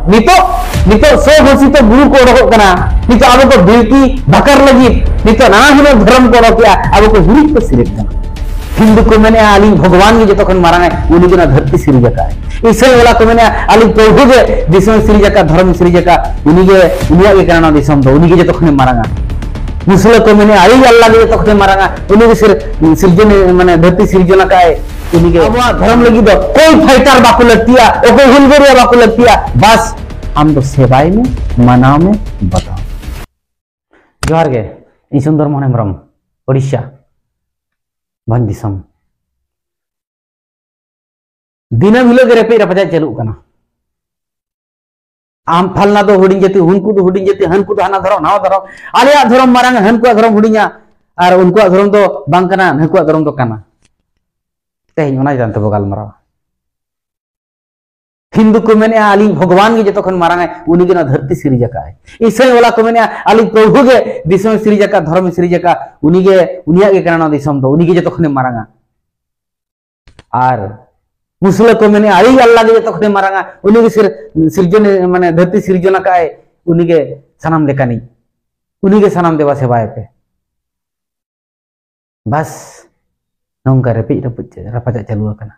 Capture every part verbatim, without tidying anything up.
ᱱᱤᱛᱚᱜ, ᱱᱤᱛᱚᱜ ᱥᱚ ᱜᱷᱳᱥᱤᱛᱚ ᱜᱩᱨᱩ ᱠᱚ ᱚᱰᱚᱠᱚᱜ ᱠᱟᱱᱟ᱾ ᱱᱤᱛᱚᱜ ᱟᱵᱚ ᱠᱚ ᱵᱤᱞᱠᱤ ᱵᱟᱠᱟᱨ ᱞᱟᱹᱜᱤᱫ ᱱᱤᱛᱚᱜ ᱱᱟᱱᱟ ᱦᱩᱱᱟᱹᱨ ᱫᱷᱚᱨᱚᱢ ᱠᱚ ᱚᱰᱚᱠᱮᱜᱼᱟ, ᱟᱵᱚ ᱠᱚ ᱦᱤᱲᱤᱡ ᱠᱚ ᱥᱤᱨᱤᱡ ᱠᱟᱱᱟ᱾ ᱦᱤᱱᱫᱩ ᱠᱚ ᱢᱮᱱᱮᱜᱼᱟ, "ᱟᱹᱞᱤᱧ ᱵᱷᱚᱜᱚᱵᱟᱱ ᱜᱮ ᱡᱚᱛᱚ ᱠᱷᱚᱱ ᱢᱟᱨᱟᱝ ᱟᱭ, ᱩᱱᱤ ᱜᱮ ᱱᱚᱣᱟ ᱫᱷᱟᱹᱨᱛᱤ ᱥᱤᱨᱤᱡ ᱟᱠᱟᱫ ᱟᱭ᱾" ᱤᱥᱟᱹᱭ ᱵᱟᱞᱟ ᱠᱚ ᱢᱮᱱᱮᱜᱼᱟ, "ᱟᱹᱞᱤᱧ ᱯᱨᱚᱵᱷᱩ ᱜᱮ ᱫᱤᱥᱚᱢ ᱥᱤᱨᱤᱡ ᱟᱠᱟᱫ, ᱫᱷᱚᱨᱚᱢ ᱥᱤᱨᱤᱡ ᱟᱠᱟᱫ, ᱩᱱᱤ ᱜᱮ, ᱩᱱᱤᱭᱟᱜ ᱜᱮ ᱠᱟᱱᱟ ᱱᱚᱣᱟ ᱫᱤᱥᱚᱢ ᱫᱚ, ᱩᱱᱤ ᱜᱮ ᱡᱚᱛᱚ ᱠᱷᱚᱱᱮ ᱢᱟᱨᱟᱝᱟ᱾" ᱢᱩᱥᱞᱟᱹ ᱠᱚ ᱢᱮᱱᱮᱜᱼᱟ, "ᱟᱹᱞᱤᱧ ᱟᱞᱞᱟ ᱜᱮ ᱡᱚᱛᱚ ᱠᱷᱚᱱᱮ ᱢᱟᱨᱟᱝᱟ, ᱩᱱᱤ ᱜᱮ ᱥᱤᱨ-, ᱥᱤᱨᱡᱚᱱ, ᱢᱟᱱᱮ ᱫᱷᱟᱹᱨᱛᱤ ᱥᱤᱨᱡᱚᱱ ᱟᱠᱟᱫ ᱟᱭ, ᱩᱱᱤ ᱜᱮ᱾" ᱟᱵᱚᱣᱟᱜ ᱫᱷᱚᱨᱚᱢ ᱞᱟᱹᱜᱤᱫ ᱫᱚ ᱠᱚᱭ ᱯᱷᱟᱭᱴᱟᱨ ᱵᱟᱠᱚ ᱞᱟᱹᱠᱛᱤᱭᱟ, ᱚᱠᱚᱭ ᱦᱩᱞᱜᱟᱹᱨᱤᱭᱟ ᱵᱟᱠᱚ ᱞᱟᱹᱠᱛᱤᱭᱟ, ᱵᱟᱥ ᱟᱢ ᱫᱚ ᱥᱮᱵᱟᱭ ᱢᱮ, ᱢᱟᱱᱟᱣ ᱢᱮ, ᱵᱟᱛᱟᱣ ᱢᱮ᱾ ᱡᱚᱦᱟᱨ ᱜᱮ, ᱤᱧ ᱥᱩᱱᱫᱚᱨ ᱢᱳᱦᱚᱱ ᱦᱮᱢᱵᱨᱚᱢ, ᱳᱰᱤᱥᱟ, ᱵᱷᱚᱸᱡᱽ ᱫᱤᱥᱚᱢ᱾ ᱫᱤᱱᱟᱹᱢ ᱦᱤᱞᱳᱜ ᱜᱮ ᱨᱮᱯᱮᱡ ᱨᱟᱯᱟᱪᱟᱜ ᱪᱟᱹᱞᱩᱜ ᱠᱟᱱᱟ᱾ ᱟᱢ ᱯᱷᱟᱞᱱᱟ ᱫᱚ ᱦᱩᱰᱤᱧ ᱡᱟᱹᱛᱤ, ᱦᱩᱱᱠᱩ ᱫᱚ ᱦᱩᱰᱤᱧ ᱡᱟᱹᱛᱤ, ᱦᱟᱱᱠᱩ ᱫᱚ ᱦᱟᱱᱟ ᱫᱷᱚᱨᱚᱢ, ᱱᱟᱣᱟ ᱫᱷᱚᱨᱚᱢ, ᱟᱞᱮᱭᱟᱜ ᱫᱷᱚᱨᱚᱢ ᱢᱟᱨᱟᱝ, ᱦᱟᱱᱠᱩᱣᱟᱜ ᱫᱷᱚᱨᱚᱢ ᱦᱩᱰᱤᱧᱟ, ᱟᱨ ᱩᱱᱠᱩᱣᱟᱜ ᱫᱷᱚᱨᱚᱢ ᱫᱚ ᱵᱟᱝ ᱠᱟᱱᱟ, ᱱᱩᱠᱩᱣᱟᱜ ᱫᱷᱚᱨᱚᱢ ᱫᱚ ᱠᱟᱱᱟ᱾ ᱛᱮᱦᱮᱧ ᱚᱱᱟ ᱪᱮᱛᱟᱱ ᱛᱮᱵᱚ ᱜᱟᱞᱢᱟᱨᱟᱣᱟ᱾ ᱦᱤᱱᱫᱩ ᱠᱚ ᱢᱮᱱᱮᱜᱼᱟ, "ᱟᱹᱞᱤᱧ ᱵᱷᱚᱜᱚᱵᱟᱱ ᱜᱮ ᱡᱚᱛᱚ ᱠᱷᱚᱱ ᱢᱟᱨᱟᱝ ᱟᱭ, ᱩᱱᱤ ᱜᱮ ᱱᱚᱣᱟ ᱫᱷᱟᱹᱨᱛᱤ ᱥᱤᱨᱤᱡ ᱟᱠᱟᱫ ᱟᱭ᱾" ᱤᱥᱟᱹᱭ ᱵᱟᱞᱟ ᱠᱚ ᱢᱮᱱᱮᱜᱼᱟ, "ᱟᱹᱞᱤᱧ ᱯᱨᱚᱵᱷᱩ ᱜᱮ ᱫᱤᱥᱚᱢ ᱥᱤᱨᱤᱡ ᱟᱠᱟᱫ, ᱫᱷᱚᱨᱚᱢ ᱥᱤᱨᱤᱡ ᱟᱠᱟᱫ, ᱩᱱᱤ ᱜᱮ, ᱩᱱᱤᱭᱟᱜ ᱜᱮ ᱠᱟᱱᱟ ᱱᱚᱣᱟ ᱫᱤᱥᱚᱢ ᱫᱚ, ᱩᱱᱤ ᱜᱮ ᱡᱚᱛᱚ ᱠᱷᱚᱱᱮ ᱢᱟᱨᱟᱝᱟ᱾" ᱟᱨ ᱢᱩᱥᱞᱟᱹ ᱠᱚ ᱢᱮᱱᱮᱜᱼᱟ, "ᱟᱹᱞᱤᱧ ᱟᱞᱞᱟ ᱜᱮ ᱡᱚᱛᱚ ᱠᱷᱚᱱᱮ ᱢᱟᱨᱟᱝᱟ, ᱩᱱᱤ ᱜᱮ ᱥᱤᱨ-, ᱥᱤᱨᱡᱚᱱ, ᱢᱟᱱᱮ ᱫᱷᱟᱹᱨᱛᱤ ᱥᱤᱨᱡᱚᱱ ᱟᱠᱟᱫ ᱟᱭ, ᱩᱱᱤ ᱜᱮ ᱥᱟᱱᱟᱢ ᱞᱮᱠᱟᱱᱤᱡ, ᱩᱱᱤ ᱜᱮ ᱥᱟᱱᱟᱢ ᱫᱮᱵᱟ ᱥᱮᱵᱟᱭᱮᱯᱮ᱾" ᱵᱟᱥ, ᱱᱚᱝᱠᱟ ᱨᱮᱯᱮᱡ ᱨᱟᱯᱩᱫ ᱪᱟ-, ᱨᱟᱯᱟᱪᱟᱜ ᱪᱟᱹᱞᱩ ᱟᱠᱟᱱᱟ᱾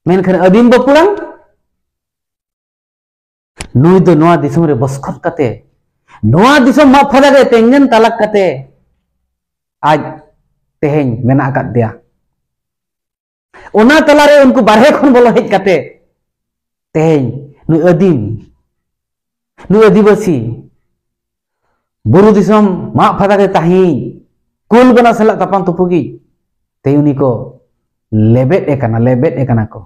ᱢᱮᱱᱠᱷᱟᱱ ᱟᱹᱫᱤᱢ ᱵᱟᱹᱯᱩᱲᱟᱝ, ᱱᱩᱭ ᱫᱚ ᱱᱚᱣᱟ ᱫᱤᱥᱚᱢ ᱨᱮ ᱵᱚᱥᱠᱚᱛ ᱠᱟᱛᱮ, ᱱᱚᱣᱟ ᱫᱤᱥᱚᱢ ᱢᱟᱜ ᱯᱷᱟᱫᱟ ᱨᱮ ᱛᱮᱸᱜᱮᱱ ᱛᱟᱞᱟᱠ ᱠᱟᱛᱮ, ᱟᱡ ᱛᱮᱦᱮᱧ ᱢᱮᱱᱟᱜ ᱟᱠᱟᱫ ᱫᱮᱭᱟ᱾ ᱚᱱᱟ ᱛᱟᱞᱟᱨᱮ ᱩᱱᱠᱩ ᱵᱟᱨᱦᱮ ᱠᱷᱚᱱ ᱵᱚᱞᱚ ᱦᱮᱡ ᱠᱟᱛᱮ ᱛᱮᱦᱮᱧ ᱱᱩᱭ ᱟᱹᱫᱤᱢ, ᱱᱩᱭ ᱟᱹᱫᱤᱵᱟᱹᱥᱤ, ᱵᱩᱨᱩ ᱫᱤᱥᱚᱢ ᱢᱟᱜ ᱯᱷᱟᱫᱟ ᱨᱮ ᱛᱟᱦᱮᱸᱭ ᱠᱩᱞ ᱵᱟᱱᱟ ᱥᱟᱞᱟᱜ ᱛᱟᱯᱟᱢ ᱛᱩᱯᱩᱜᱤᱡ, ᱛᱮᱦᱮᱧ ᱩᱱᱤ ᱠᱚ ᱞᱮᱵᱮᱫ ᱮ ᱠᱟᱱᱟ, ᱞᱮᱵᱮᱫ ᱮ ᱠᱟᱱᱟ ᱠᱚ᱾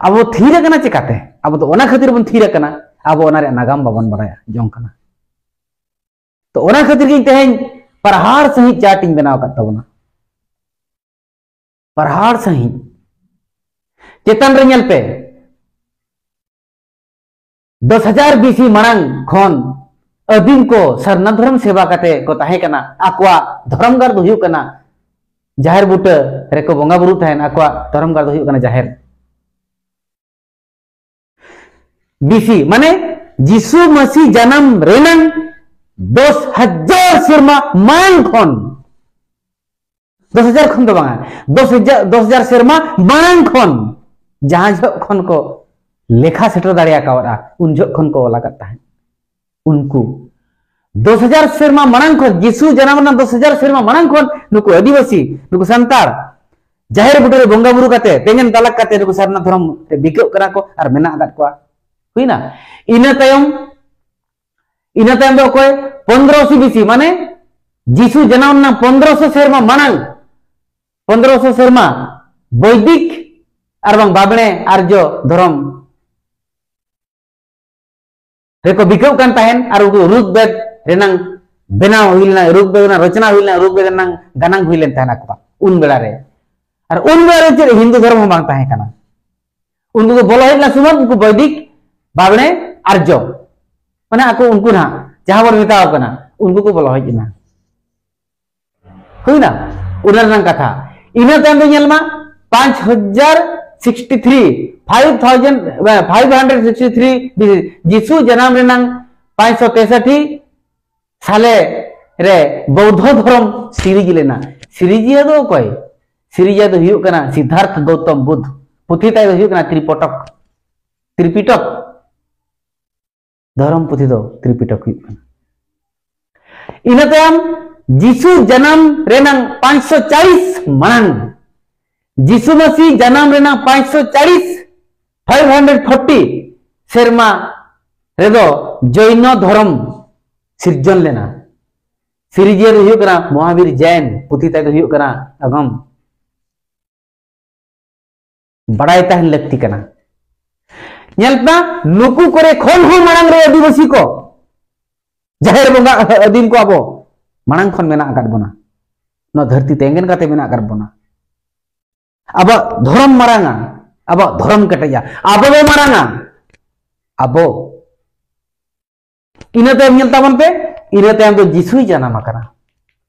ᱟᱵᱚ ᱛᱷᱤᱨ ᱟᱠᱟᱱᱟ ᱪᱮᱠᱟᱛᱮ? ᱟᱵᱚ ᱫᱚ ᱚᱱᱟ ᱠᱷᱟᱹᱛᱤᱨ ᱵᱚᱱ ᱛᱷᱤᱨ ᱟᱠᱟᱱᱟ, ᱟᱵᱚ ᱚᱱᱟ ᱨᱮᱭᱟᱜ ᱱᱟᱜᱟᱢ ᱵᱟᱵᱚᱱ ᱵᱟᱲᱟᱭᱟ, ᱡᱚᱝ ᱠᱟᱱᱟ᱾ ᱛᱚ ᱚᱱᱟ ᱠᱷᱟᱹᱛᱤᱨ ᱜᱮ ᱤᱧ ᱛᱮᱦᱮᱧ ᱯᱟᱨᱦᱟᱲ ᱥᱟᱺᱦᱤᱡ ᱪᱟᱨᱴ ᱤᱧ ᱵᱮᱱᱟᱣ ᱟᱠᱟᱫ ᱛᱟᱵᱚᱱᱟ᱾ ᱯᱟᱨᱦᱟᱲ ᱥᱟᱺᱦᱤᱡ᱾ ᱪᱮᱛᱟᱱ ᱨᱮ ᱧᱮᱞ ᱯᱮ, ᱫᱚᱥ ᱦᱟᱡᱟᱨ ᱵᱤ ᱥᱤ ᱢᱟᱲᱟᱝ ᱠᱷᱚᱱ ᱟᱹᱫᱤᱢ ᱠᱚ ᱥᱟᱨᱱᱟ ᱫᱷᱚᱨᱚᱢ ᱥᱮᱵᱟ ᱠᱟᱛᱮ ᱠᱚ ᱛᱟᱦᱮᱸ ᱠᱟᱱᱟ᱾ ᱟᱠᱚᱣᱟᱜ ᱫᱷᱚᱨᱚᱢ ᱜᱟᱲ ᱫᱚ ᱦᱩᱭᱩᱜ ᱠᱟᱱᱟ ᱡᱟᱦᱮᱨ ᱵᱩᱴᱟᱹ ᱨᱮᱠᱚ ᱵᱚᱸᱜᱟ ᱵᱩᱨᱩ ᱛᱟᱦᱮᱱ, ᱟᱠᱚᱣᱟᱜ ᱫᱷᱚᱨᱚᱢ ᱜᱟᱲ ᱫᱚ ᱦᱩᱭᱩᱜ ᱠᱟᱱᱟ ᱡᱟᱦᱮᱨ᱾ ᱵᱤᱥᱤ, ᱢᱟᱱᱮ ᱡᱤᱥᱩ ᱢᱟᱹᱥᱤ ᱡᱟᱱᱟᱢ ᱨᱮᱱᱟᱝ ᱫᱚᱥ ᱦᱟᱡᱟᱨ ᱥᱮᱨᱢᱟ ᱢᱟᱲᱟᱝ ᱠᱷᱚᱱ, ᱫᱚᱥ ᱦᱟᱡᱟᱨ ᱠᱷᱚᱱ ᱫᱚ ᱵᱟᱝᱟ, ᱫᱚᱥ ᱦᱟᱡᱟᱨ, ᱫᱚᱥ ᱦᱟᱡᱟᱨ ᱥᱮᱨᱢᱟ ᱢᱟᱲᱟᱝ ᱠᱷᱚᱱ, ᱡᱟᱦᱟᱸ ᱡᱚᱦᱚᱜ ᱠᱷᱚᱱ ᱠᱚ ᱞᱮᱠᱷᱟ ᱥᱮᱴᱮᱨ ᱫᱟᱲᱮ ᱟᱠᱟᱣᱟᱫᱼᱟ, ᱩᱱ ᱡᱚᱦᱚᱜ ᱠᱷᱚᱱ ᱠᱚ ᱚᱞ ᱟᱠᱟᱫ ᱛᱟᱦᱮᱸᱫ᱾ ᱩᱱᱠᱩ ᱫᱚᱥ ᱦᱟᱡᱟᱨ ᱥᱮᱨᱢᱟ ᱢᱟᱲᱟᱝ ᱠᱷᱚᱱ, ᱡᱤᱥᱩ ᱡᱟᱱᱟᱢ ᱨᱮᱱᱟᱜ ᱫᱚᱥ ᱦᱟᱡᱟᱨ ᱥᱮᱨᱢᱟ ᱢᱟᱲᱟᱝ ᱠᱷᱚᱱ ᱱᱩᱠᱩ ᱟᱹᱫᱤᱵᱟᱹᱥᱤ, ᱱᱩᱠᱩ ᱥᱟᱱᱛᱟᱲ ᱡᱟᱦᱮᱨ ᱵᱩᱴᱟᱹ ᱨᱮ ᱵᱚᱸᱜᱟ ᱵᱩᱨᱩ ᱠᱟᱛᱮ, ᱛᱮᱸᱜᱮᱱ ᱛᱟᱞᱟᱠ ᱠᱟᱛᱮ ᱱᱩᱠᱩ ᱥᱟᱨᱱᱟ ᱫᱷᱚᱨᱚᱢ ᱨᱮ ᱵᱤᱠᱟᱹᱜ ᱠᱟᱱᱟ ᱠᱚ ᱟᱨ ᱢᱮᱱᱟᱜ ᱟᱠᱟᱫ ᱠᱚᱣᱟ᱾ ᱦᱩᱭᱱᱟ? ᱤᱱᱟᱹ ᱛᱟᱭᱚᱢ, ᱤᱱᱟᱹ ᱛᱟᱭᱚᱢ ᱫᱚ ᱚᱠᱚᱭ? ᱯᱚᱱᱫᱨᱚᱥᱚ ᱵᱤᱥᱤ, ᱢᱟᱱᱮ ᱡᱤᱥᱩ ᱡᱟᱱᱟᱢ ᱨᱮᱱᱟᱜ ᱯᱚᱱᱫᱨᱚᱥᱚ ᱥᱮᱨᱢᱟ ᱢᱟᱲᱟᱝ, ᱯᱚᱱᱫᱨᱚᱥᱚ ᱥᱮᱨᱢᱟ ᱵᱳᱭᱫᱤᱠ ᱟᱨ ᱵᱟᱝ ᱵᱟᱵᱽᱬᱮ ᱟᱨᱡᱚ ᱫᱷᱚᱨᱚᱢ ᱨᱮᱠᱚ ᱵᱤᱠᱟᱹᱣ ᱠᱟᱱ ᱛᱟᱦᱮᱸᱱ, ᱟᱨ ᱩᱱᱠᱩ ᱨᱩᱜᱽ ᱵᱮᱫ ᱨᱮᱱᱟᱝ ᱵᱮᱱᱟᱣ ᱦᱩᱭ ᱞᱮᱱᱟ, ᱨᱩᱜᱽ ᱵᱮᱫ ᱨᱮᱱᱟᱜ ᱨᱚᱪᱚᱱᱟ ᱦᱩᱭ ᱞᱮᱱᱟ, ᱨᱩᱜᱽ ᱵᱮᱫ ᱨᱮᱱᱟᱝ ᱜᱟᱱᱟᱝ ᱦᱩᱭ ᱞᱮᱱ ᱛᱟᱦᱮᱸᱱ ᱟᱠᱚᱣᱟᱜ ᱩᱱ ᱵᱮᱲᱟ ᱨᱮ᱾ ᱟᱨ ᱩᱱ ᱵᱮᱲᱟ ᱨᱮ ᱪᱮᱫ ᱦᱤᱱᱫᱩ ᱫᱷᱚᱨᱚᱢ ᱦᱚᱸ ᱵᱟᱝ ᱛᱟᱦᱮᱸ ᱠᱟᱱᱟ᱾ ᱩᱱᱠᱩ ᱠᱚ ᱵᱚᱞᱚ ᱦᱮᱡ ᱞᱮᱱᱟ ᱥᱩᱢᱟᱹᱱ, ᱩᱱᱠᱩ ᱵᱳᱭᱫᱤᱠ ᱵᱟᱵᱽᱬᱮ ᱟᱨᱡᱚ, ᱢᱟᱱᱮ ᱟᱠᱚ ᱩᱱᱠᱩ ᱱᱟᱦᱟᱜ ᱡᱟᱦᱟᱸ ᱵᱚᱱ ᱢᱮᱛᱟᱣ ᱠᱟᱱᱟ, ᱩᱱᱠᱩ ᱠᱚ ᱵᱚᱞᱚ ᱦᱮᱡ ᱮᱱᱟ᱾ ᱦᱩᱭᱱᱟ ᱚᱱᱟ ᱨᱮᱱᱟᱜ ᱠᱟᱛᱷᱟ᱾ ᱤᱱᱟᱹ ᱛᱟᱭᱚᱢ ᱫᱚ ᱧᱮᱞ ᱢᱟ, ᱯᱟᱸᱪ ᱦᱟᱡᱟᱨ sixty three, five thousand, five hundred sixty three ᱵᱤᱥᱤ, ᱡᱤᱥᱩ ᱡᱟᱱᱟᱢ ᱨᱮᱱᱟᱝ ᱯᱟᱸᱪᱥᱚ ᱛᱮᱥᱴᱤ ᱥᱟᱞᱮ ᱨᱮ ᱵᱳᱣᱫᱷᱚ ᱫᱷᱚᱨᱚᱢ ᱥᱤᱨᱤᱡᱽ ᱞᱮᱱᱟ᱾ ᱥᱤᱨᱤᱡᱤᱭᱟᱹ ᱫᱚ ᱚᱠᱚᱭ? ᱥᱤᱨᱤᱡᱤᱭᱟᱹ ᱫᱚ ᱦᱩᱭᱩᱜ ᱠᱟᱱᱟ ᱥᱤᱫᱽᱫᱷᱟᱨᱛᱷ ᱜᱳᱛᱚᱢ ᱵᱩᱫᱷ᱾ ᱯᱩᱛᱷᱤ ᱛᱟᱭ ᱫᱚ ᱦᱩᱭᱩᱜ ᱠᱟᱱᱟ ᱛᱨᱤᱯᱚᱴᱚᱠ, ᱛᱨᱤᱯᱤᱴᱚᱠ᱾ ᱫᱷᱚᱨᱚᱢ ᱯᱩᱛᱷᱤ ᱫᱚ ᱛᱨᱤᱯᱤᱴᱚᱠ ᱦᱩᱭᱩᱜ ᱠᱟᱱᱟ᱾ ᱤᱱᱟᱹ ᱛᱟᱭᱚᱢ ᱡᱤᱥᱩ ᱡᱟᱱᱟᱢ ᱨᱮᱱᱟᱝ ᱯᱟᱸᱪᱥᱚ ᱪᱟᱞᱤᱥ ᱢᱟᱲᱟᱝ, ᱡᱤᱥᱩ ᱢᱟᱹᱥᱤ ᱡᱟᱱᱟᱢ ᱨᱮᱱᱟᱝ ᱯᱟᱸᱪᱥᱚ ᱪᱟᱞᱤᱥ, ᱯᱷᱟᱭᱤᱵᱷ ᱦᱟᱱᱰᱨᱮᱰ ᱯᱷᱳᱨᱴᱤ ᱥᱮᱨᱢᱟ ᱨᱮᱫᱚ ᱡᱚᱭᱱᱚ ᱫᱷᱚᱨᱚᱢ ᱥᱤᱨᱡᱚᱱ ᱞᱮᱱᱟ᱾ ᱥᱤᱨᱤᱡᱤᱭᱟᱹ ᱫᱚ ᱦᱩᱭᱩᱜ ᱠᱟᱱᱟ ᱢᱚᱦᱟᱵᱤᱨ ᱡᱮᱱ, ᱯᱩᱛᱷᱤ ᱛᱟᱭ ᱫᱚ ᱦᱩᱭᱩᱜ ᱠᱟᱱᱟ ᱟᱜᱚᱢ᱾ ᱵᱟᱲᱟᱭ ᱛᱟᱦᱮᱱ ᱞᱟᱹᱠᱛᱤ ᱠᱟᱱᱟ᱾ ᱧᱮᱞ ᱯᱮ, ᱱᱩᱠᱩ ᱠᱚᱨᱮ ᱠᱷᱚᱱ ᱦᱚᱸ ᱢᱟᱲᱟᱝ ᱨᱮ ᱟᱹᱫᱤᱵᱟᱹᱥᱤ ᱠᱚ, ᱡᱟᱦᱮᱨ ᱵᱚᱸᱜᱟ ᱟᱹᱫᱤᱢ ᱠᱚ ᱟᱵᱚ ᱢᱟᱲᱟᱝ ᱠᱷᱚᱱ ᱢᱮᱱᱟᱜ ᱟᱠᱟᱫ ᱵᱚᱱᱟ᱾ ᱱᱚᱣᱟ ᱫᱷᱟᱹᱨᱛᱤ ᱛᱮᱸᱜᱮᱱ ᱠᱟᱛᱮ ᱢᱮᱱᱟᱜ ᱟᱠᱟᱫ ᱵᱚᱱᱟ᱾ ᱟᱵᱚᱣᱟᱜ ᱫᱷᱚᱨᱚᱢ ᱢᱟᱨᱟᱝᱟ, ᱟᱵᱚᱣᱟᱜ ᱫᱷᱚᱨᱚᱢ ᱠᱮᱴᱮᱡᱟ, ᱟᱵᱚ ᱵᱚ ᱢᱟᱨᱟᱝᱟ᱾ ᱟᱵᱚ ᱤᱱᱟᱹ ᱛᱟᱭᱚᱢ ᱧᱮᱞ ᱛᱟᱵᱚᱱ ᱯᱮ, ᱤᱱᱟᱹ ᱛᱟᱭᱚᱢ ᱫᱚ ᱡᱤᱥᱩᱭ ᱡᱟᱱᱟᱢ ᱟᱠᱟᱱᱟ᱾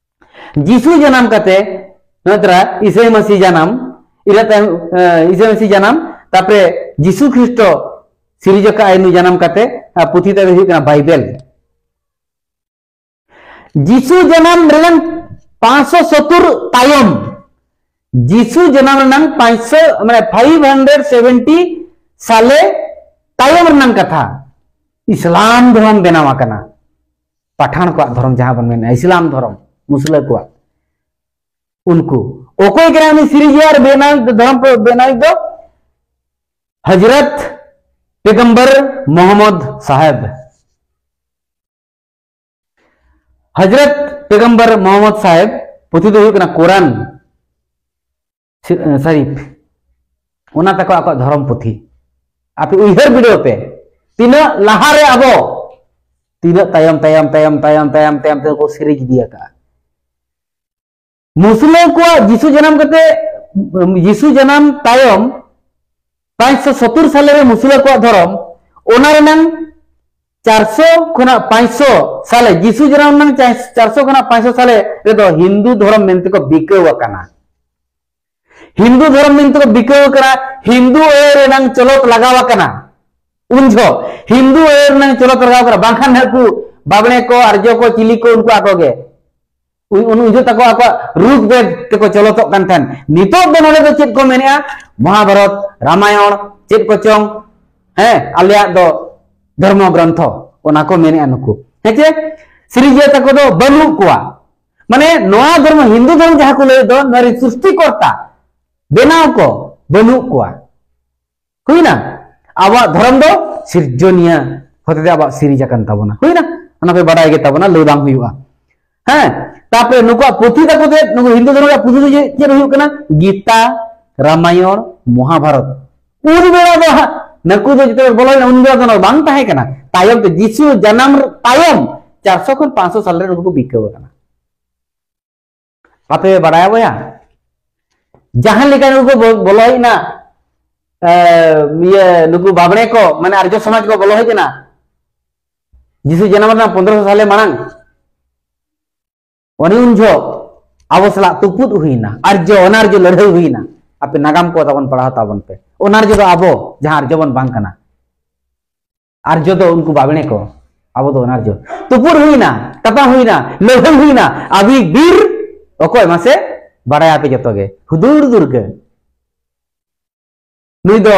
ᱡᱤᱥᱩ ᱡᱟᱱᱟᱢ ᱠᱟᱛᱮ ᱱᱚᱛᱨᱟ ᱤᱥᱟᱹᱭ ᱢᱟᱹᱥᱤ ᱡᱟᱱᱟᱢ, ᱤᱱᱟᱹ ᱛᱟᱭᱚᱢ, ᱮ, ᱤᱥᱟᱹᱭ ᱢᱟᱹᱥᱤ ᱡᱟᱱᱟᱢ, ᱛᱟᱯᱚᱨᱮ ᱡᱤᱥᱩ ᱠᱷᱨᱤᱥᱴᱚ ᱥᱤᱨᱤᱡᱽ ᱟᱠᱟᱫ ᱟᱭ ᱱᱩᱭ ᱡᱟᱱᱟᱢ ᱠᱟᱛᱮ᱾ ᱟᱨ ᱯᱩᱛᱷᱤ ᱛᱟᱭ ᱫᱚ ᱦᱩᱭᱩᱜ ᱠᱟᱱᱟ ᱵᱟᱭᱵᱮᱞ᱾ ᱡᱤᱥᱩ ᱡᱟᱱᱟᱢ ᱨᱮᱱᱟᱜ ᱯᱟᱸᱪᱥᱚ ᱥᱚᱛᱛᱚᱨ ᱛᱟᱭᱚᱢ, ᱡᱤᱥᱩ ᱡᱟᱱᱟᱢ ᱨᱮᱱᱟᱜ ᱯᱟᱸᱪᱥᱚ, ᱢᱟᱱᱮ five hundred seventy ᱥᱟᱞᱮ ᱛᱟᱭᱚᱢ ᱨᱮᱱᱟᱜ ᱠᱟᱛᱷᱟ, ᱤᱥᱞᱟᱢ ᱫᱷᱚᱨᱚᱢ ᱵᱮᱱᱟᱣ ᱟᱠᱟᱱᱟ᱾ ᱯᱟᱴᱷᱟᱱ ᱠᱚᱣᱟᱜ ᱫᱷᱚᱨᱚᱢ ᱡᱟᱦᱟᱸ ᱵᱚᱱ ᱢᱮᱱᱟ ᱤᱥᱞᱟᱢ ᱫᱷᱚᱨᱚᱢ, ᱢᱩᱥᱞᱟᱹ ᱠᱚᱣᱟᱜ᱾ ᱩᱱᱠᱩ ᱚᱠᱚᱭ ᱠᱟᱱᱟ ᱩᱱᱤ ᱥᱤᱨᱤᱡᱤᱭᱟᱹ ᱟᱨ ᱵᱮᱱᱟᱣ, ᱫᱷᱚᱨᱚᱢ ᱯᱨᱚ-, ᱵᱮᱱᱟᱣᱤᱡ ᱫᱚ? ᱦᱚᱡᱨᱚᱛ ᱯᱮᱜᱚᱢᱵᱚᱨ ᱢᱚᱦᱚᱢᱢᱚᱫ ᱥᱟᱦᱮᱵ᱾ ᱦᱚᱡᱨᱚᱛ ᱯᱮᱜᱚᱢᱵᱚᱨ ᱢᱚᱦᱚᱢᱢᱚᱫ ᱥᱟᱦᱮᱵ ᱯᱩᱛᱷᱤ ᱫᱚ ᱦᱩᱭᱩᱜ ᱠᱟᱱᱟ ᱠᱳᱨᱟᱱ ᱥᱤ-, ᱥᱟᱨᱤᱯᱷ᱾ ᱚᱱᱟ ᱛᱟᱠᱚ ᱟᱠᱚᱣᱟᱜ ᱫᱷᱚᱨᱚᱢ ᱯᱩᱛᱷᱤ᱾ ᱟᱯᱮ ᱩᱭᱦᱟᱹᱨ ᱵᱤᱰᱟᱹᱣ ᱯᱮ, ᱛᱤᱱᱟᱹᱜ ᱞᱟᱦᱟᱨᱮ ᱟᱵᱚ, ᱛᱤᱱᱟᱹᱜ ᱛᱟᱭᱚᱢ, ᱛᱟᱭᱚᱢ, ᱛᱟᱭᱚᱢ, ᱛᱟᱭᱚᱢ, ᱛᱟᱭᱚᱢ, ᱛᱟᱭᱚᱢ ᱛᱮᱠᱚ ᱥᱤᱨᱤᱡᱽ ᱤᱫᱤ ᱟᱠᱟᱫᱼᱟ᱾ ᱢᱩᱥᱞᱟᱹ ᱠᱚᱣᱟᱜ ᱡᱤᱥᱩ ᱡᱟᱱᱟᱢ ᱠᱟᱛᱮ, ᱡᱤᱥᱩ ᱡᱟᱱᱟᱢ ᱛᱟᱭᱚᱢ ᱯᱟᱸᱪᱥᱚ ᱥᱚᱛᱛᱚᱨ ᱥᱟᱞᱮ ᱨᱮ ᱢᱩᱥᱞᱟᱹ ᱠᱚᱣᱟᱜ ᱫᱷᱚᱨᱚᱢ, ᱚᱱᱟ ᱨᱮᱱᱟᱝ ᱪᱟᱨᱥᱚ ᱠᱷᱚᱱᱟᱜ ᱯᱟᱸᱪᱥᱚ ᱥᱟᱞᱮ, ᱡᱤᱥᱩ ᱡᱟᱱᱟᱢ ᱨᱮᱱᱟᱝ ᱪᱟᱨᱥᱚ ᱠᱷᱚᱱᱟᱜ ᱯᱟᱸᱪᱥᱚ ᱥᱟᱞᱮ ᱨᱮᱫᱚ ᱦᱤᱱᱫᱩ ᱫᱷᱚᱨᱚᱢ ᱢᱮᱱᱛᱮ ᱠᱚ ᱵᱤᱠᱟᱹᱣ ᱟᱠᱟᱱᱟ᱾ ᱦᱤᱱᱫᱩ ᱫᱷᱚᱨᱚᱢ ᱢᱮᱱᱛᱮ ᱠᱚ ᱵᱤᱠᱟᱹᱣ ᱟᱠᱟᱱᱟ, ᱦᱤᱱᱫᱩ ᱟᱹᱭ ᱨᱮᱱᱟᱝ ᱪᱚᱞᱚᱛ ᱞᱟᱜᱟᱣ ᱟᱠᱟᱱᱟ᱾ ᱩᱱ ᱡᱚᱦᱚᱜ ᱦᱤᱱᱫᱩ ᱟᱹᱭ ᱨᱮᱱᱟᱝ ᱪᱚᱞᱚᱛ ᱞᱟᱜᱟᱣ ᱟᱠᱟᱱᱟ, ᱵᱟᱝᱠᱷᱟᱱ ᱱᱟᱦᱟᱜ ᱠᱚ ᱵᱟᱵᱽᱲᱮ ᱠᱚ, ᱟᱨᱡᱚ ᱠᱚ, ᱪᱤᱞᱤ ᱠᱚ, ᱩᱱᱠᱩ ᱟᱠᱚ ᱜᱮ᱾ ᱩᱱ, ᱩᱱ, ᱩᱱ ᱡᱚᱦᱚᱜ ᱛᱟᱠᱚ ᱟᱠᱚᱣᱟᱜ ᱨᱩᱜᱽ ᱵᱮᱫ ᱛᱮᱠᱚ ᱪᱚᱞᱚᱛᱚᱜ ᱠᱟᱱ ᱛᱟᱦᱮᱸᱱ᱾ ᱱᱤᱛᱚᱜ ᱫᱚ ᱱᱚᱰᱮ ᱫᱚ ᱪᱮᱫ ᱠᱚ ᱢᱮᱱᱮᱜᱼᱟ? ᱢᱚᱦᱟᱵᱷᱟᱨᱚᱛ, ᱨᱟᱢᱟᱭᱚᱬ, ᱪᱮᱫ ᱠᱚᱪᱚᱝ, ᱦᱮᱸ, ᱟᱞᱮᱭᱟᱜ ᱫᱚ ᱫᱷᱚᱨᱢᱚ ᱜᱨᱚᱱᱛᱷᱚ, ᱚᱱᱟ ᱠᱚ ᱢᱮᱱᱮᱜᱼᱟ ᱱᱩᱠᱩ᱾ ᱦᱮᱸ ᱪᱮ? ᱥᱤᱨᱤᱡᱤᱭᱟᱹ ᱛᱟᱠᱚ ᱫᱚ ᱵᱟᱹᱱᱩᱜ ᱠᱚᱣᱟ᱾ ᱢᱟᱱᱮ ᱱᱚᱣᱟ ᱫᱷᱚᱨᱢᱚ, ᱦᱤᱱᱫᱩ ᱫᱷᱚᱨᱢᱚ ᱡᱟᱦᱟᱸ ᱠᱚ ᱞᱟᱹᱭᱮᱫ ᱫᱚ, ᱱᱚᱣᱟ ᱨᱮ ᱥᱨᱤᱥᱴᱤᱠᱚᱨᱛᱟ, ᱵᱮᱱᱟᱣ ᱠᱚ ᱵᱟᱹᱱᱩᱜ ᱠᱚᱣᱟ᱾ ᱦᱩᱭᱱᱟ? ᱟᱵᱚᱣᱟᱜ ᱫᱷᱚᱨᱚᱢ ᱫᱚ ᱥᱤᱨᱡᱚᱱᱤᱭᱟᱹ ᱦᱚᱛᱮᱛᱮ ᱟᱵᱚᱣᱟᱜ ᱥᱤᱨᱤᱡᱽ ᱟᱠᱟᱱ ᱛᱟᱵᱚᱱᱟ᱾ ᱦᱩᱭᱱᱟ? ᱚᱱᱟ ᱯᱮ ᱵᱟᱰᱟᱭ ᱜᱮ ᱛᱟᱵᱚᱱᱟ, ᱞᱟᱹᱭ ᱵᱟᱝ ᱦᱩᱭᱩᱜᱼᱟ᱾ ᱦᱮᱸ, ᱛᱟᱯᱚᱨᱮ ᱱᱩᱠᱩᱣᱟᱜ ᱯᱩᱛᱷᱤ ᱛᱟᱠᱚ ᱛᱮ, ᱱᱩᱠᱩ ᱦᱤᱱᱫᱩ ᱫᱷᱚᱨᱚᱢ ᱨᱮᱭᱟᱜ ᱯᱩᱛᱷᱤ ᱫᱚ ᱪᱮᱫ, ᱪᱮᱫ ᱦᱩᱭᱩᱜ ᱠᱟᱱᱟ? ᱜᱤᱛᱟ, ᱨᱟᱢᱟᱭᱚᱬ, ᱢᱚᱦᱟᱵᱷᱟᱨᱚᱛ᱾ ᱩᱱ ᱵᱮᱲᱟ ᱫᱚ ᱦᱟᱸᱜ ᱱᱩᱠᱩ ᱫᱚ ᱡᱚᱛᱚ ᱵᱚᱞᱚᱭᱮᱱᱟ, ᱩᱱ ᱵᱮᱲᱟ ᱫᱚ ᱱᱚᱣᱟ ᱵᱟᱝ ᱛᱟᱦᱮᱸ ᱠᱟᱱᱟ᱾ ᱛᱟᱭᱚᱢ ᱛᱮ ᱡᱤᱥᱩ ᱡᱟᱱᱟᱢ ᱛᱟᱭᱚᱢ ᱪᱟᱨᱥᱚ ᱠᱷᱚᱱ ᱯᱟᱸᱪᱥᱚ ᱥᱟᱞ ᱨᱮ ᱱᱩᱠᱩ ᱠᱚ ᱵᱤᱠᱟᱹᱣ ᱟᱠᱟᱱᱟ᱾ ᱟᱯᱮ ᱯᱮ ᱵᱟᱲᱟᱭᱟ ᱵᱚᱭᱦᱟ, ᱡᱟᱦᱟᱸ ᱞᱮᱠᱟ ᱱᱩᱠᱩ ᱠᱚ ᱵᱚ-, ᱵᱚᱞᱚ ᱦᱮᱡ ᱮᱱᱟ, ᱮ, ᱤᱭᱟᱹ, ᱱᱩᱠᱩ ᱵᱟᱵᱽᱲᱮ ᱠᱚ, ᱢᱟᱱᱮ ᱟᱨᱡᱚ ᱥᱚᱢᱟᱡᱽ ᱠᱚ ᱵᱚᱞᱚ ᱦᱮᱡ ᱮᱱᱟ ᱡᱤᱥᱩ ᱡᱟᱱᱟᱢ ᱨᱮᱱᱟᱜ ᱯᱚᱱᱫᱽᱨᱚᱥᱚ ᱥᱟᱞᱮ ᱢᱟᱲᱟᱝ᱾ ᱚᱱᱮ ᱩᱱ ᱡᱚᱦᱚᱜ ᱟᱵᱚ ᱥᱟᱞᱟᱜ ᱛᱩᱯᱩᱫ ᱦᱩᱭᱱᱟ, ᱟᱨᱡᱚ ᱚᱱᱟᱨᱡᱚ ᱞᱟᱹᱲᱦᱟᱹᱭ ᱦᱩᱭᱱᱟ᱾ ᱟᱯᱮ ᱱᱟᱜᱟᱢ ᱠᱚ ᱛᱟᱵᱚᱱ ᱯᱟᱲᱦᱟᱣ ᱛᱟᱵᱚᱱ ᱯᱮ᱾ ᱚᱱᱟᱨᱡᱚ ᱫᱚ ᱟᱵᱚ, ᱡᱟᱦᱟᱸ ᱟᱨᱡᱚ ᱵᱚᱱ ᱵᱟᱝ ᱠᱟᱱᱟ᱾ ᱟᱨᱡᱚ ᱫᱚ ᱩᱱᱠᱩ ᱵᱟᱵᱽᱲᱮ ᱠᱚ, ᱟᱵᱚ ᱫᱚ ᱚᱱᱟᱨᱡᱚ᱾ ᱛᱩᱯᱩᱫ ᱦᱩᱭᱱᱟ, ᱛᱟᱯᱟᱢ ᱦᱩᱭᱱᱟ, ᱞᱟᱹᱲᱦᱟᱹᱭ ᱦᱩᱭᱱᱟ, ᱟᱵᱤᱨ ᱵᱤᱨ ᱚᱠᱚᱭ ᱢᱟᱥᱮ? ᱵᱟᱲᱟᱭᱟᱯᱮ ᱡᱚᱛᱚ ᱜᱮ, ᱦᱩᱫᱩᱲ ᱫᱩᱨᱜᱟᱹ᱾ ᱱᱩᱭ ᱫᱚ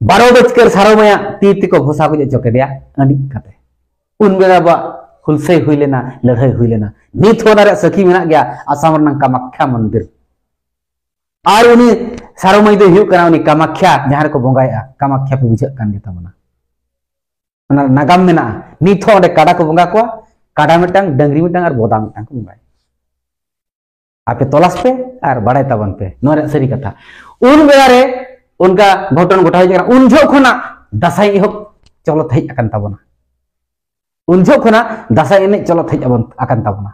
ᱵᱟᱨᱚ ᱵᱟᱡᱠᱟᱹᱨ ᱥᱟᱨᱚᱢᱟᱭᱟᱜ ᱛᱤ ᱛᱮᱠᱚ ᱜᱷᱚᱥᱟ ᱜᱚᱡ ᱦᱚᱪᱚ ᱠᱮᱫᱮᱭᱟ ᱟᱹᱰᱤᱡ ᱠᱟᱛᱮ᱾ ᱩᱱ ᱵᱮᱲᱟ ᱟᱵᱚᱣᱟᱜ ᱦᱩᱞᱥᱟᱹᱭ ᱦᱩᱭ ᱞᱮᱱᱟ, ᱞᱟᱹᱲᱦᱟᱹᱭ ᱦᱩᱭ ᱞᱮᱱᱟ᱾ ᱱᱤᱛ ᱦᱚᱸ ᱚᱱᱟ ᱨᱮᱭᱟᱜ ᱥᱟᱹᱠᱷᱤ ᱢᱮᱱᱟᱜ ᱜᱮᱭᱟ, ᱟᱥᱟᱢ ᱨᱮᱱᱟᱜ ᱠᱟᱢᱟᱠᱠᱷᱟ ᱢᱚᱱᱫᱤᱨ᱾ ᱟᱨ ᱩᱱᱤ ᱥᱟᱨᱚᱢᱟᱭ ᱫᱚᱭ ᱦᱩᱭᱩᱜ ᱠᱟᱱᱟ ᱩᱱᱤ ᱠᱟᱢᱟᱠᱠᱷᱟ, ᱡᱟᱦᱟᱸ ᱨᱮᱠᱚ ᱵᱚᱸᱜᱟᱭᱮᱫᱼᱟ᱾ ᱠᱟᱢᱟᱠᱠᱷᱟ ᱯᱮ ᱵᱩᱡᱷᱟᱹᱜ ᱠᱟᱱ ᱜᱮ ᱛᱟᱵᱚᱱᱟ᱾ ᱚᱱᱟ ᱱᱟᱜᱟᱢ ᱢᱮᱱᱟᱜᱼᱟ᱾ ᱱᱤᱛ ᱦᱚᱸ ᱚᱸᱰᱮ ᱠᱟᱰᱟ ᱠᱚ ᱵᱚᱸᱜᱟ ᱠᱚᱣᱟ, ᱠᱟᱰᱟ ᱢᱤᱫᱴᱟᱝ, ᱰᱟᱹᱝᱨᱤ ᱢᱤᱫᱴᱟᱝ ᱟᱨ ᱵᱚᱫᱟ ᱢᱤᱫᱴᱟᱝ ᱠᱚ ᱵᱚᱸᱜᱟᱭᱟ᱾ ᱟᱯᱮ ᱛᱚᱞᱟᱥ ᱯᱮ ᱟᱨ ᱵᱟᱲᱟᱭ ᱛᱟᱵᱚᱱ ᱯᱮ, ᱱᱚᱣᱟ ᱨᱮᱭᱟᱜ ᱥᱟᱹᱨᱤ ᱠᱟᱛᱷᱟ᱾ ᱩᱱ ᱵᱮᱲᱟ ᱨᱮ ᱚᱱᱠᱟ ᱜᱷᱚᱴᱚᱱ ᱜᱷᱚᱴᱟᱣ ᱦᱩᱭ ᱠᱟᱱᱟ᱾ ᱩᱱ ᱡᱚᱦᱚᱜ ᱠᱷᱚᱱᱟᱜ ᱫᱟᱸᱥᱟᱭ ᱮᱦᱚᱵ ᱪᱚᱞᱚᱛ ᱦᱮᱡ ᱟᱠᱟᱱ ᱛᱟᱵᱚᱱᱟ᱾ ᱩᱱ ᱡᱚᱦᱚᱜ ᱠᱷᱚᱱᱟᱜ ᱫᱟᱸᱥᱟᱭ ᱮᱱᱮᱡ ᱪᱚᱞᱚᱛ ᱦᱮᱡ ᱟᱵᱚᱱ, ᱟᱠᱟᱱ ᱛᱟᱵᱚᱱᱟ᱾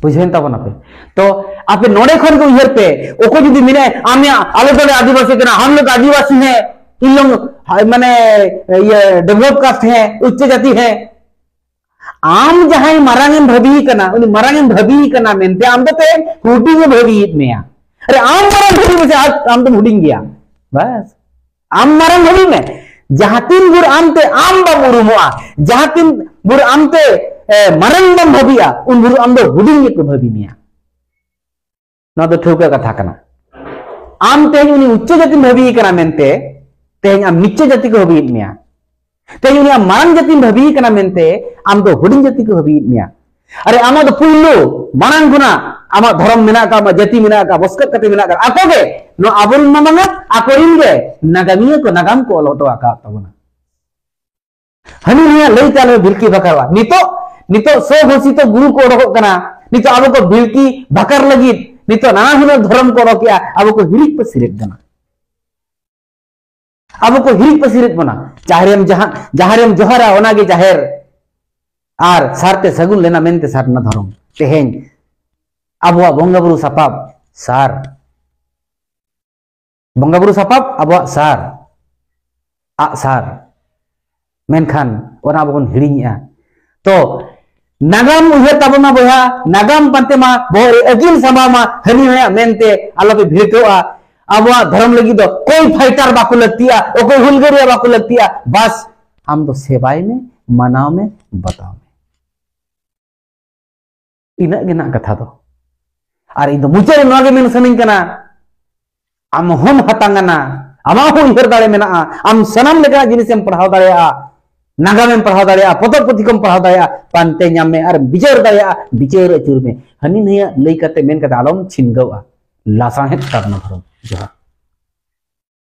ᱵᱩᱡᱷᱟᱹᱣᱮᱱ ᱛᱟᱵᱚᱱᱟᱯᱮ? ᱛᱚ ᱟᱯᱮ ᱱᱚᱰᱮ ᱠᱷᱚᱱ ᱜᱮ ᱩᱭᱦᱟᱹᱨ ᱯᱮ, ᱚᱠᱚᱭ ᱡᱩᱫᱤ ᱢᱮᱱᱟᱭ, "ᱟᱢᱭᱟ, ᱟᱞᱮ ᱫᱚᱞᱮ ᱟᱹᱫᱤᱵᱟᱹᱥᱤ ᱠᱟᱱᱟ, ᱦᱟᱢ ᱞᱳᱜ ᱟᱹᱫᱤᱵᱟᱹᱥᱤ ᱦᱮᱸ, ᱤᱧ ᱞᱳᱜ ᱢᱟᱱᱮ ᱤᱭᱟᱹ ᱰᱮᱵᱷᱞᱚᱯ ᱠᱟᱥᱴ ᱦᱮᱸ, ᱩᱪᱪᱚ ᱡᱟᱹᱛᱤ ᱦᱮᱸ", ᱟᱢ ᱡᱟᱦᱟᱸᱭ ᱢᱟᱨᱟᱝ ᱮᱢ ᱵᱷᱟᱹᱵᱤ ᱠᱟᱱᱟ, ᱩᱱᱤ ᱢᱟᱨᱟᱝ ᱮᱢ ᱵᱷᱟᱹᱵᱤ ᱠᱟᱱᱟ ᱢᱮᱱᱛᱮ ᱟᱢ ᱫᱚ ᱛᱮᱦᱮᱧ ᱦᱩᱰᱤᱧ ᱮ ᱵᱷᱟᱹᱵᱤᱭᱮᱫ ᱢᱮᱭᱟ᱾ ᱟᱨᱮ ᱟᱢ ᱢᱟᱨᱟᱝ ᱵᱷᱟᱹᱵᱤ ᱢᱮᱥᱮ, ᱟᱨ ᱟᱢ ᱫᱚᱢ ᱦᱩᱰᱤᱧ ᱜᱮᱭᱟ᱾ ᱵᱟᱥ, ᱟᱢ ᱢᱟᱨᱟᱝ ᱵᱷᱟᱹᱵᱤ ᱢᱮ᱾ ᱡᱟᱦᱟᱸ ᱛᱤᱱ ᱵᱷᱳᱨ ᱟᱢᱛᱮ ᱟᱢ ᱵᱟᱢ ᱩᱨᱩᱢᱚᱜᱼᱟ, ᱡᱟᱦᱟᱸ ᱛᱤᱱ ᱵᱷᱳᱨ ᱟᱢᱛᱮ, ᱮ, ᱢᱟᱨᱟᱝ ᱵᱟᱢ ᱵᱷᱟᱹᱵᱤᱜᱼᱟ, ᱩᱱ ᱵᱷᱳᱨ ᱟᱢ ᱫᱚ ᱦᱩᱰᱤᱧ ᱜᱮᱠᱚ ᱵᱷᱟᱹᱵᱤ ᱢᱮᱭᱟ᱾ ᱱᱚᱣᱟ ᱫᱚ ᱴᱷᱟᱹᱣᱠᱟᱹ ᱠᱟᱛᱷᱟ ᱠᱟᱱᱟ᱾ ᱟᱢ ᱛᱮᱦᱮᱧ ᱩᱱᱤ ᱩᱪᱪᱚ ᱡᱟᱹᱛᱤᱢ ᱵᱷᱟᱹᱵᱤᱭᱮ ᱠᱟᱱᱟ ᱢᱮᱱᱛᱮ, ᱛᱮᱦᱮᱧ ᱟᱢ ᱱᱤᱪᱪᱚ ᱡᱟᱹᱛᱤ ᱠᱚ ᱵᱷᱟᱹᱵᱤᱭᱮᱫ ᱢᱮᱭᱟ᱾ ᱛᱮᱦᱮᱧ ᱩᱱᱤ ᱟᱢ ᱢᱟᱨᱟᱝ ᱡᱟᱹᱛᱤᱢ ᱵᱷᱟᱹᱵᱤᱭᱮ ᱠᱟᱱᱟ ᱢᱮᱱᱛᱮ, ᱟᱢ ᱫᱚ ᱦᱩᱰᱤᱧ ᱡᱟᱹᱛᱤ ᱠᱚ ᱵᱷᱟᱹᱵᱤᱭᱮᱫ ᱢᱮᱭᱟ᱾ ᱟᱨᱮ, ᱟᱢᱟᱜ ᱫᱚ ᱯᱩᱭᱞᱩ ᱢᱟᱲᱟᱝ ᱠᱷᱚᱱᱟᱜ ᱟᱢᱟᱜ ᱫᱷᱚᱨᱚᱢ ᱢᱮᱱᱟᱜ ᱟᱠᱟᱫ, ᱟᱢᱟᱜ ᱡᱟᱹᱛᱤ ᱢᱮᱱᱟᱜ ᱟᱠᱟᱫ, ᱵᱚᱥᱠᱚᱛ ᱠᱟᱛᱮ ᱢᱮᱱᱟᱜ ᱟᱠᱟᱫ, ᱟᱠᱚ ᱜᱮ, ᱱᱚᱣᱟ ᱟᱵᱚᱨᱮᱱ ᱢᱟ ᱵᱟᱝᱟ, ᱟᱠᱚᱨᱮᱱ ᱜᱮ ᱱᱟᱜᱟᱢᱤᱭᱟᱹ ᱠᱚ ᱱᱟᱜᱟᱢ ᱠᱚ ᱚᱞ ᱦᱚᱴᱚ ᱟᱠᱟᱫ ᱛᱟᱵᱚᱱᱟ᱾ ᱦᱟᱹᱱᱤ ᱱᱩᱭᱟᱜ ᱞᱟᱹᱭᱛᱮ ᱟᱞᱚᱯᱮ ᱵᱷᱤᱞᱠᱤ ᱵᱷᱟᱠᱟᱨᱚᱜᱼᱟ᱾ ᱱᱤᱛᱚᱜ, ᱱᱤᱛᱚᱜ ᱥᱚ ᱜᱷᱳᱥᱤᱛᱚ ᱜᱩᱨᱩ ᱠᱚ ᱚᱰᱚᱠᱚᱜ ᱠᱟᱱᱟ᱾ ᱱᱤᱛᱚᱜ ᱟᱵᱚ ᱠᱚ ᱵᱷᱤᱞᱠᱤ ᱵᱷᱟᱠᱟᱨ ᱞᱟᱹᱜᱤᱫ ᱱᱤᱛᱚᱜ ᱱᱟᱱᱟ ᱦᱩᱱᱟᱹᱨ ᱫᱷᱚᱨᱚᱢ ᱠᱚ ᱚᱰᱚᱠᱮᱜᱼᱟ᱾ ᱟᱵᱚ ᱠᱚ ᱦᱤᱨᱤᱡ ᱯᱟᱹᱥᱤᱨᱮᱫ ᱠᱟᱱᱟ᱾ ᱟᱵᱚ ᱠᱚ ᱦᱤᱨᱤᱡ ᱯᱟᱹᱥᱤᱨᱮᱫ ᱵᱚᱱᱟ᱾ ᱡᱟᱦᱮᱨᱮᱢ ᱡᱟᱦᱟᱸ, ᱡᱟᱦᱮᱨᱮᱢ ᱡᱚᱦᱟᱨᱟ, ᱚᱱᱟᱜᱮ ᱡᱟᱦᱮᱨ᱾ ᱟᱨ ᱥᱟᱨᱛᱮ ᱥᱟᱹᱜᱩᱱ ᱞᱮᱱᱟ ᱢᱮᱱᱛᱮ ᱥᱟᱨᱱᱟ ᱫᱷᱚᱨᱚᱢ᱾ ᱛᱮᱦᱮᱧ ᱟᱵᱚᱣᱟᱜ ᱵᱚᱸᱜᱟ ᱵᱩᱨᱩ ᱥᱟᱯᱟᱵ ᱥᱟᱨ᱾ ᱵᱚᱸᱜᱟ ᱵᱩᱨᱩ ᱥᱟᱯᱟᱵ ᱟᱵᱚᱣᱟᱜ ᱥᱟᱨ, ᱟᱜ ᱥᱟᱨ᱾ ᱢᱮᱱᱠᱷᱟᱱ ᱚᱱᱟ ᱟᱵᱚ ᱵᱚᱱ ᱦᱤᱲᱤᱧᱮᱜᱼᱟ᱾ ᱛᱚ ᱱᱟᱜᱟᱢ ᱩᱭᱦᱟᱹᱨ ᱛᱟᱵᱚᱱ ᱢᱟ ᱵᱚᱭᱦᱟ, ᱱᱟᱜᱟᱢ ᱯᱟᱱᱛᱮ ᱢᱟ, ᱵᱚᱦᱚᱜ ᱨᱮ ᱟᱹᱠᱤᱞ ᱥᱟᱢᱵᱟᱣ ᱢᱟ, ᱦᱟᱹᱱᱤ ᱦᱚᱸᱭᱟ ᱢᱮᱱᱛᱮ ᱟᱞᱚᱯᱮ ᱵᱷᱤᱲᱠᱟᱹᱣᱜᱼᱟ᱾ ᱟᱵᱚᱣᱟᱜ ᱫᱷᱚᱨᱚᱢ ᱞᱟᱹᱜᱤᱫ ᱫᱚ ᱚᱠᱚᱭ ᱯᱷᱟᱭᱴᱟᱨ ᱵᱟᱠᱚ ᱞᱟᱹᱠᱛᱤᱭᱟ, ᱚᱠᱚᱭ ᱦᱩᱞᱜᱟᱹᱨᱤᱭᱟᱹ ᱵᱟᱠᱚ ᱞᱟᱹᱠᱛᱤᱭᱟ᱾ ᱵᱟᱥ, ᱟᱢ ᱫᱚ ᱥᱮᱵᱟᱭ ᱢᱮ, ᱢᱟᱱᱟᱣ ᱢᱮ, ᱵᱟᱛᱟᱣ ᱢᱮ᱾ ᱤᱱᱟᱹᱜ ᱜᱮ ᱱᱟᱜ ᱠᱟᱛᱷᱟ ᱫᱚ᱾ ᱟᱨ ᱤᱧ ᱫᱚ ᱢᱩᱪᱟᱹᱫ ᱨᱮ ᱱᱚᱣᱟ ᱜᱮ ᱢᱮᱱ ᱥᱟᱱᱟᱧ ᱠᱟᱱᱟ, ᱟᱢ ᱦᱚᱸᱢ ᱦᱟᱛᱟᱝ ᱟᱱᱟ, ᱟᱢᱟᱜ ᱦᱚᱸ ᱩᱭᱦᱟᱹᱨ ᱫᱟᱲᱮ ᱢᱮᱱᱟᱜᱼᱟ, ᱟᱢ ᱥᱟᱱᱟᱢ ᱞᱮᱠᱟᱱᱟᱜ ᱡᱤᱱᱤᱥᱮᱢ ᱯᱟᱲᱦᱟᱣ ᱫᱟᱲᱮᱭᱟᱜᱼᱟ, ᱱᱟᱜᱟᱢᱮᱢ ᱯᱟᱲᱦᱟᱣ ᱫᱟᱲᱮᱭᱟᱜᱼᱟ, ᱯᱚᱛᱚᱵ ᱯᱩᱛᱷᱤ ᱠᱚᱢ ᱯᱟᱲᱦᱟᱣ ᱫᱟᱲᱮᱭᱟᱜᱼᱟ, ᱯᱟᱱᱛᱮ ᱧᱟᱢ ᱢᱮ ᱟᱨ ᱵᱤᱪᱟᱹᱨ ᱫᱟᱲᱮᱭᱟᱜᱼᱟ, ᱵᱤᱪᱟᱹᱨ ᱟᱹᱪᱩᱨ ᱢᱮ᱾ ᱦᱟᱹᱱᱤ ᱱᱟᱹᱭᱟᱜ ᱞᱟᱹᱭ ᱠᱟᱛᱮ ᱢᱮᱱ ᱠᱟᱛᱮ ᱟᱞᱚᱢ ᱪᱷᱤᱱᱜᱟᱹᱣᱼᱟ᱾ ᱞᱟᱥᱟᱬᱦᱮᱫ ᱥᱟᱨᱱᱟ ᱫᱷᱚᱨᱚᱢ᱾ ᱡᱚᱦᱟᱨ᱾